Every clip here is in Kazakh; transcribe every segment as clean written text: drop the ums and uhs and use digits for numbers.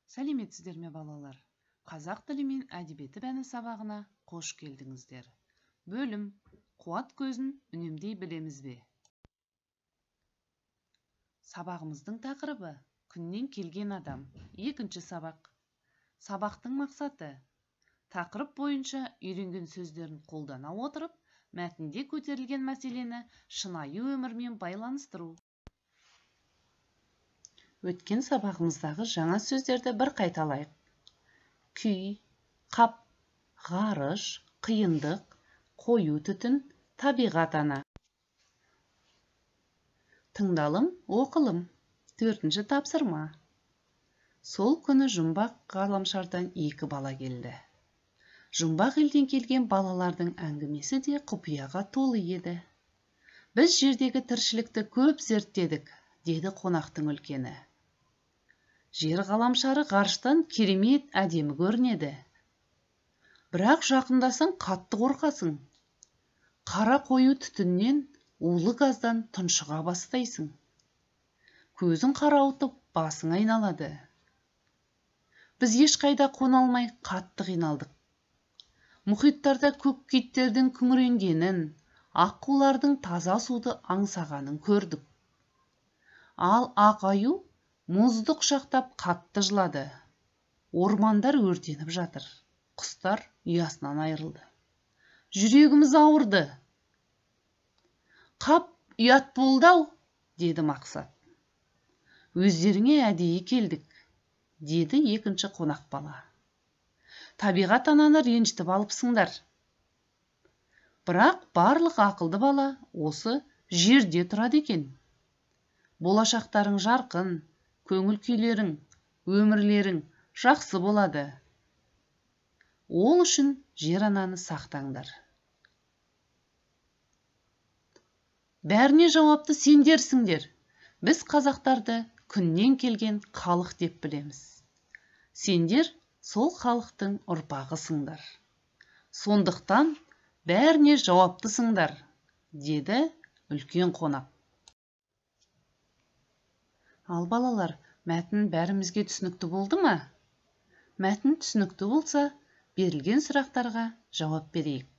Сәлеметсіздер ме, балалар? Қазақ тілі мен әдебиеті пәні сабағына қош келдіңіздер. Бөлім қуат көзін үнемдей білеміз бе? Сабағымыздың тақырыбы күннен келген адам. Екінші сабақ. Сабақтың мақсаты: тақырып бойынша үйренген сөздерін қолдана отырып, мәтінде көтерілген мәселені шынайы өмірмен байланыстыру. Өткен сабағымыздағы жаңа сөздерді бір қайталайық. Күй, қап, ғарыш, қиындық, қою түтін, табиғат ана. Тыңдалым, оқылым. Төртінші тапсырма. Сол күні жұмбақ ғаламшардан екі бала келді. Жұмбақ елден келген балалардың әңгімесі де құпияға толы еді. Біз жердегі тіршілікті көп зерттедік, деді қонақтың үлкені. Жер ғаламшары ғарыштан керемет әдемі көрінеді. Бірақ жақындасаң қатты қорқасың. Қара қою түтіннен, улы газдан тұншыға бастайсың. Көзің қарауытып, басың айналады. Біз ешқайда қона алмай қатты қиналдық. Мұхиттарда көк киттердің күңіренгенін, аққулардың таза суды аңсағанын көрдік. Ал ақ аю мұзды құшақтап қатты жылады. Ормандар өртеніп жатыр. Құстар ұясынан айырылды. Жүрегіміз ауырды. Қап, ұят болды-ау, деді Мақсат. Өздеріңе әдейі келдік, деді екінші қонақ бала. Табиғат ананы ренжітіп алыпсыңдар. Бірақ барлық ақылды бала осы жерде тұрады екен. Болашақтарың жарқын, көңіл күйлерің, өмірлерің жақсы болады. Ол үшін жер ананы сақтаңдар. Бәріне жауапты сендерсіңдер. Біз қазақтарды күннен келген халық деп білеміз. Сендер сол халықтың ұрпағысыңдар. Сондықтан бәріне жауаптысыңдар, деді үлкен қонақ. Ал балалар, мәтін бәрімізге түсінікті болды ма? Мәтін түсінікті болса, берілген сұрақтарға жауап берейік.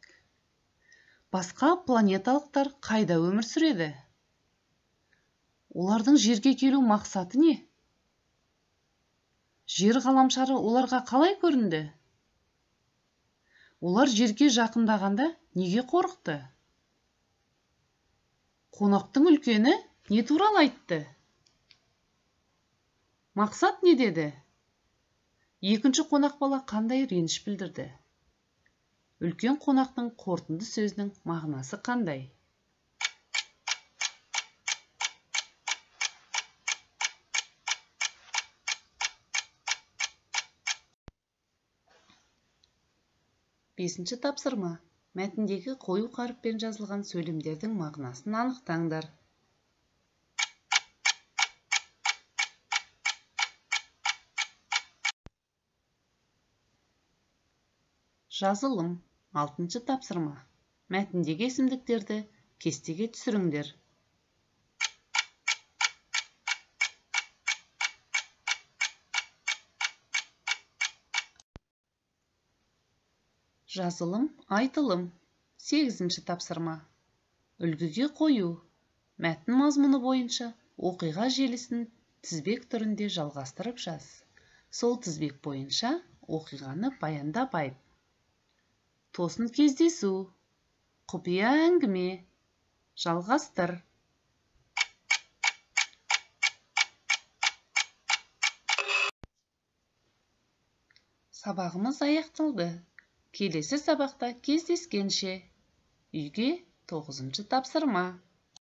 Басқа планеталықтар қайда өмір сүреді? Олардың жерге келу мақсаты не? Жер ғаламшары оларға қалай көрінді? Олар жерге жақындағанда неге қорықты? Қонақтың үлкені не туралы айтты? Мақсат не деді? Екінші қонақ бала қандай реніш білдірді? Үлкен қонақтың қорытынды сөзінің мағынасы қандай? Бесінші тапсырма. Мәтіндегі қою қаріппен жазылған сөйлемдердің мағынасын анықтаңдар. Жазылым. Алтыншы тапсырма. Мәтіндегі есімдіктерді кестеге түсіріңдер. Жазылым, айтылым. Сегізінші тапсырма. Үлгіге қою. Мәтін мазмұны бойынша оқиға желісін тізбек түрінде жалғастырып жаз. Сол тізбек бойынша оқиғаны баяндап айт. Тосын кездесу, құпия әңгіме, жалғастыр. Сабағымыз аяқталды. Келесі сабақта кездескенше. Үйге 9-тапсырма.